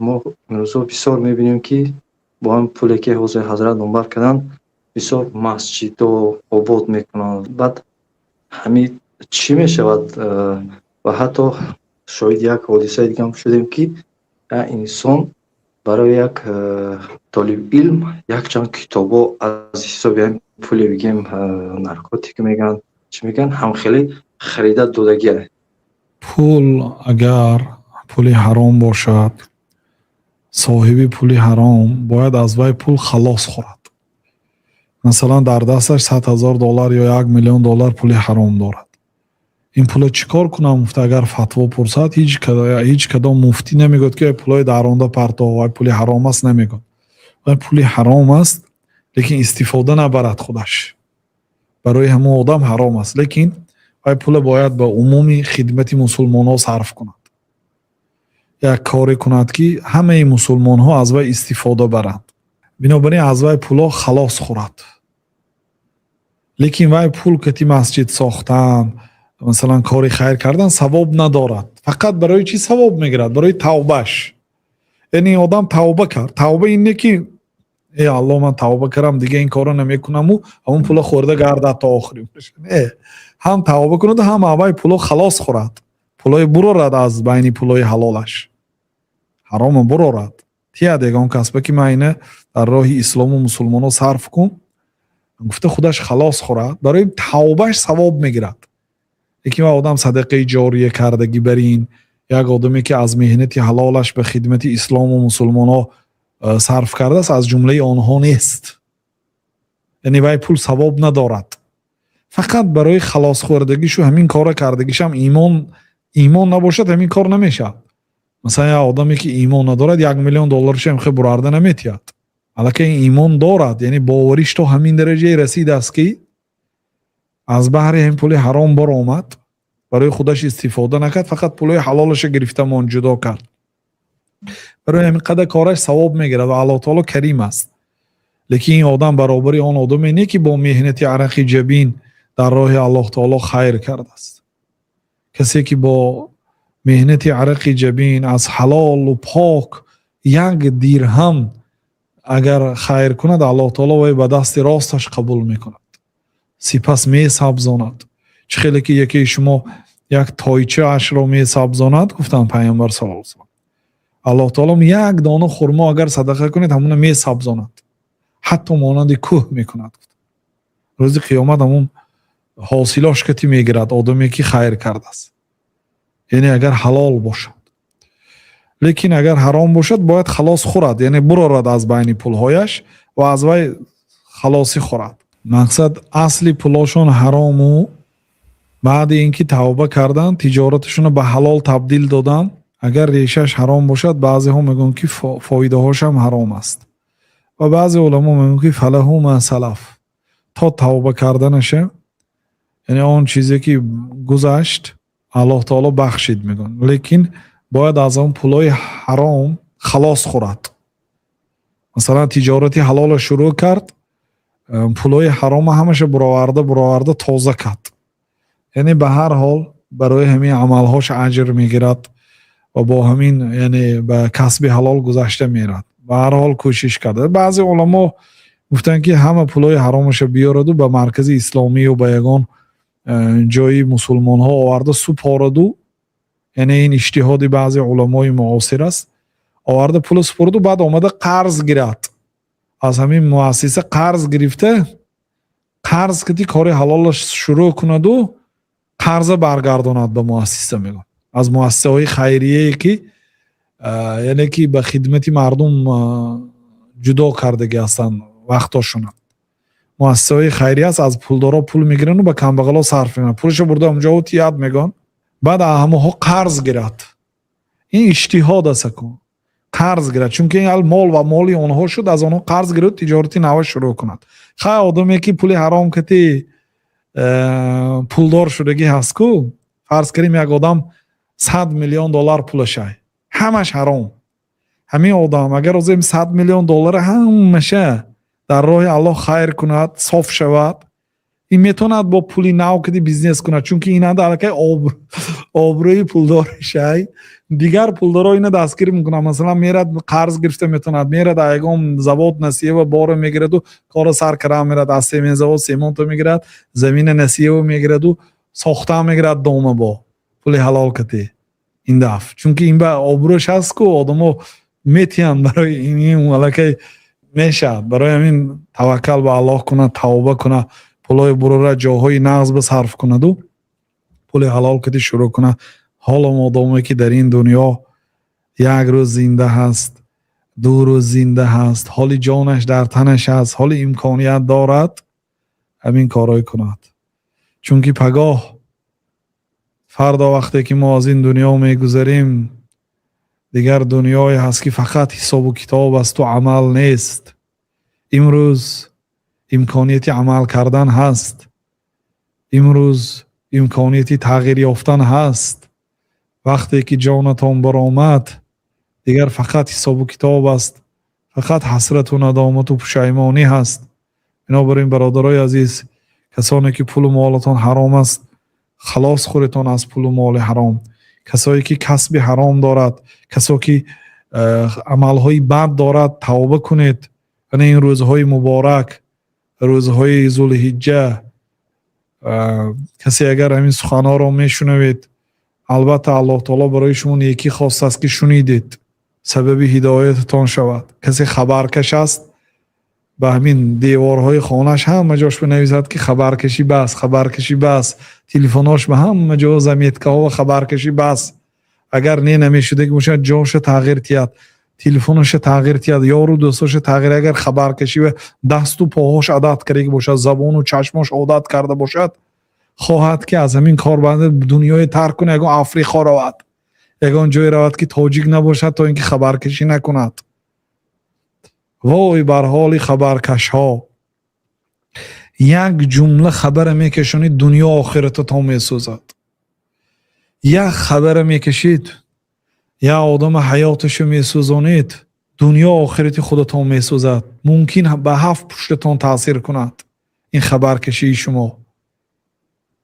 Мо имрӯзҳо бисёр мебинем, ки бо ҳамин пуле, ки ҳозир ҳазрат номбар карданд, бисёр масҷидо обод мекунанд. Баъд ҳамин чӣ мешавад? Ва ҳатто шоҳиди як ҳодисаи дигаам шудем, ки як инсон барои як толибилм якчанд китобҳо аз ҳисоби ҳамин пуле, бигем, наркотик мегӯянд, чӣ мегӯянд, ҳамхеле харида додагия. Пул агар пули ҳаром бошад, соҳиби пули ҳаром бояд аз вай пул халос хӯрад. Масалан, дар дасташ 100 000 доллар ё 1 миллион доллар пули ҳаром дорад. Ин пула чӣ кор кунам гуфта, агар фатво пурсад, ҳеҷ кадом муфтӣ намегӯяд, ки пулҳои даронда партов, вай пули ҳаром аст, намегӯяд. Вай пули ҳаром аст, лекин истифода набарад худаш. Барои ҳамон одам ҳаром аст, лекин вай пула бояд ба умуми хидмати мусулмонҳо сарф кунад, як коре кунад, ки ҳамаи мусулмонҳо аз вай истифода баранд. Бинобар ин аз вай пулҳо халос хӯрад, лекин вай пул кати масҷид сохтан, масалан, кори хайр кардан савоб надорад. Фақат барои чӣ савоб мегирад? Барои тавбаш. Яъне ин одам тавба кард. Тавба ин не, ки э Алло, ман тавба кардам, дига ин корро намекунаму ҳамон пула хӯрда гардад то охири. Не, ҳам тавба кунаду, ҳам аввай пуло халос хӯрад, пулои бурорад аз байни пулои ҳалолаш, ҳарома бурорад, тияд ягон касба, ки ман ина дар роҳи ислому мусулмонҳо сарф кун гуфта, худаш халос хӯрад, барои тавбаш савоб мегирад. Лекин ва одам садақаи ҷория кардагӣ бар ин як одаме, ки аз меҳнати ҳалолаш ба хидмати ислому мусулмонҳо сарф кардааст, аз ҷумлаи онҳо нест. Яъне вай пул савоб надорад, фақат барои халосхӯрдагишу ҳамин кора кардагишам. Имон набошад, ҳамин кор намешавад. Масалан, як одаме, ки имон надорад, 1 миллион долларшам хе бурарда наметиҳад. Аллакай имон дорад, яъне бовариш то ҳамин дараҷае расидааст, ки аз баҳри ҳамин пули ҳаром баромад, барои худаш истифода накард, фақат пулои ҳалолаша гирифта мон, ҷудо кард. Барои ҳамин қадар кораш савоб мегирад ва Аллоҳ таоло карим аст. Лекин ин одам баробари он одаме не, ки бо меҳнати арақи ҷабин дар роҳи Аллоҳ таоло хайр кардааст. Касе, ки бо меҳнати арақи ҷабин аз ҳалолу пок як дирҳам агар хайр кунад, Аллоҳ таоло вай ба дасти росташ қабул мекунад, сипас месабзонад, чӣ хеле ки якеи шумо як тойчаашро месабзонад, гуфтанд Пайғамбар саллаллоҳу алайҳи васаллам. Аллоҳ таоло як дона хурмо агар садақа кунед, ҳамона месабзонад, ҳатто монанди кӯҳ мекунад. Рӯзи қиёмат ҳамон ҳосилош кати мегирад одаме, ки хайр кардааст, яъне агар ҳалол бошад. Лекин агар ҳаром бошад, бояд халос хӯрад, яъне бурорад аз байни пулҳояш ва аз вай халосӣ хӯрад. Мақсад, асли пулошон ҳарому, баъди ин ки тавба кардан, тиҷораташонро ба ҳалол табдил доданд. Агар решаш ҳаром бошад, баъзеҳо мегӯянд, ки фоидаҳошам ҳаром аст, ва баъзе уламо мегӯянд, ки فله ما سلف, то тавба карданаша, яъне он чизе, ки гузашт, Аллоҳ таоло бахшид мегӯянд. Лекин бояд аз он пулҳои ҳаром халос хӯрад. Масалан, тиҷорати ҳалолро шурӯъ кард, пулҳои ҳарома ҳамаша буроварда буроварда тоза кард. Яъне ба ҳар ҳол барои ҳамин амалҳош аҷр мегирад ва бо ҳамин, яъне, ба касби ҳалол гузашта мерад. Ба ҳар ҳол кӯшиш карда. Баъзе уламо гуфтанд, ки ҳама пулҳои ҳаромаша биёраду ба маркази исломию ба ягон ҷои мусулмонҳо оварда супораду. Яъне ин иҷтиҳоди баъзе уламои муосир аст. Оварда пула супораду, баъд омада қарз гирад, аз ҳамин муассиса қарз гирифта, қарз кити кори ҳалолро шурӯъ кунаду қарза баргардонад ба муассиса, мегӯяд. Аз муассисаҳои хайрияе, ки яъне ки ба хидмати мардум ҷудо кардагӣ ҳастанд вақтошона. Муассисаҳои хайрия аст, аз пулдоро пул мегирану ба камбағало сарф мекунанд. Пулашо бурда онҷо тият мегӯянд, баъд ҳамонҳо қарз гирад. Ин иҷтиҳод аст аку. Қарз гирад, чунки ин мол ва моли онҳо шуд, аз онҳо қарз гирад, тиҷорати нава шурӯъ кунад. Хай, одаме, ки пули ҳаром кати пулдор шудагӣ ҳаст ку. Фарз кардем, як одам 100 миллион доллар пулашай, ҳамаш ҳаром. Ҳамин одам агар озем 100 миллион доллара ҳамаша дар роҳи Аллоҳ хайр кунад, соф шавад, ин метавонад бо пули нав кади бизнес кунад, чунки ин ада аллакай Обрӯи пулдоришай, дигар пулдоро ина дастгирӣ мекунад. Масалан, мерад, қарз гирифта метавонад, мерад, ягон завод насиева боро мегираду, кора сар кара мерад, аз семензавод семонто мегирад, замина насиева мегираду, сохта мегирад дома бо пули ҳалол кати. Ин даф чунки ин ба обрӯш ҳаст ку, одамо метиҳанд барои ин, аллакай мешавад. Барои ҳамин таваккал ба Аллоҳ кунад, тавба кунад, пулҳои бурора ҷоҳои нағз ба сарф кунаду пули ҳалол кати шурӯъ кунад. Ҳоло модоме ки дар ин дунё як рӯз зинда ҳаст, 2 рӯз зинда ҳаст, ҳоли ҷонаш дар танаш аст, ҳоли имконият дорад, ҳамин корҳой кунад. Чунки пагоҳ фардо, вақте ки мо аз ин дунё мегузарем, дигар дунёе ҳаст, ки фақат ҳисобу китоб асту амал нест. Имрӯз имконияти амал кардан ҳаст, имрӯз имконияти тағйир ёфтан ҳаст. Вақте ки ҷонатон баромад, дигар фақат ҳисобу китоб аст, фақат ҳасрату надомату пушаймонӣ ҳаст. Бинобар ин, бародарои азиз, касоне ки пулу молатон ҳаром аст, халос хӯретон аз пулу моли ҳаром. Касое ки касби ҳаром дорад, касо ки амалҳои бад дорад, тавба кунед. Ана ин рӯзҳои муборак, рӯзҳои Зулҳиҷҷа, касе агар ҳамин суханҳоро мешунавед, албатта, Аллоҳ таоло барои шумо некӣ хостааст, ки шунидед, сабаби ҳидоятатон шавад. Касе хабаркаш аст, ба ҳамин деворҳои хонааш ҳама ҷош бинависад, ки хабаркашӣ бас, хабаркашӣ бас. Телефонҳош ба ҳама ҷо заметкаҳо ва хабаркашӣ бас. Агар не намешуда бошад, ҷоша тағйир тиҳад, телефонаша тағйир тиҳад, ёру дӯстоша тағйир. Агар хабаркашӣ ва дасту поҳош одат карда бошад, забону чашмош одат карда бошад, хоҳад ки аз ҳамин кор банда дунёе тарк кунад, ягон Африқо равад, ягон ҷое равад, ки тоҷик набошад, то ин ки хабаркашӣ накунад. Вой бар ҳоли хабаркашҳо! Як ҷумла хабара мекашонид, дунё охирататон месӯзад. Як хабара мекашид, як одама ҳаёташо месӯзонед, дунё охирати худатон месӯзад. Мумкин ба ҳафт пуштатон таъсир кунад ин хабаркашии шумо.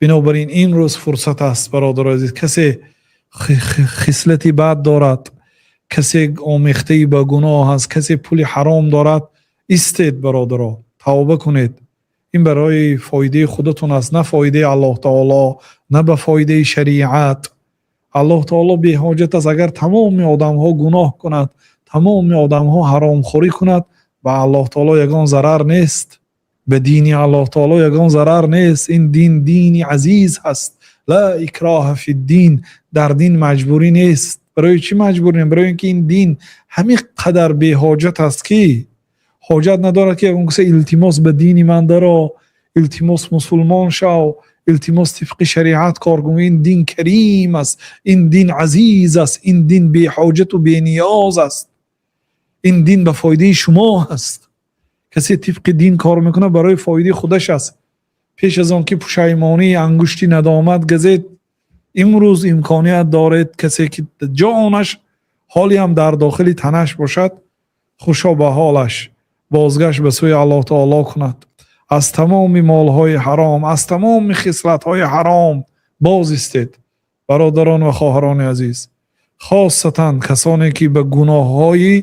Бинобар ин, ин рӯз фурсат аст, бародари азиз. Касе хислати бад дорад, касе омехтаи ба гуноҳ аст, касе пули ҳаром дорад, истед, бародаро, тавба кунед. Ин барои фоидаи худатон аст, на фоидаи Аллоҳ таоло, на ба фоидаи шариат. Аллоҳ таоло беҳоҷат аст. Агар тамоми одамҳо гуноҳ кунад, тамоми одамҳо ҳаромхӯрӣ кунад, ба Аллоҳ таоло ягон зарар нест, ба дини Аллоҳ таоло ягон зарар нест. Ин дин дини азиз ҳаст. Ла икроҳа фиддин, дар дин маҷбурӣ нест. Барои чӣ маҷбурем? Барои ин ки ин дин ҳамин қадар беҳоҷат аст, ки ҳоҷат надорад, ки ягон касе илтимос ба дини ман даро, илтимос мусулмон шав, илтимос тибқи шариат кор кун. Ин дин карим аст, ин дин азиз аст, ин дин беҳоҷату бениёз аст, ин дин ба фоидаи шумо аст. Касе тибқи дин кор мекунад, барои фоидаи худаш аст. Пеш аз он ки пушаймонии ангушти надомат газед, имрӯз имконият доред. Касе ки ҷонаш ҳолиам дар дохили танаш бошад, хушо ба ҳолаш, бозгашт ба сӯи Аллоҳ таоло кунад, аз тамоми молҳои ҳаром, аз тамоми хислатҳои ҳаром боз истед. Бародарон ва хоҳарони азиз, хосатан касоне ки ба гуноҳҳои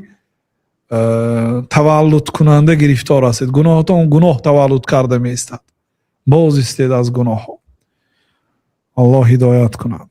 таваллудкунанда гирифтор ҳастед, гуноҳатон гуноҳ таваллуд карда меистад, боз истед аз гуноҳҳо. Аллоҳ ҳидоят кунад.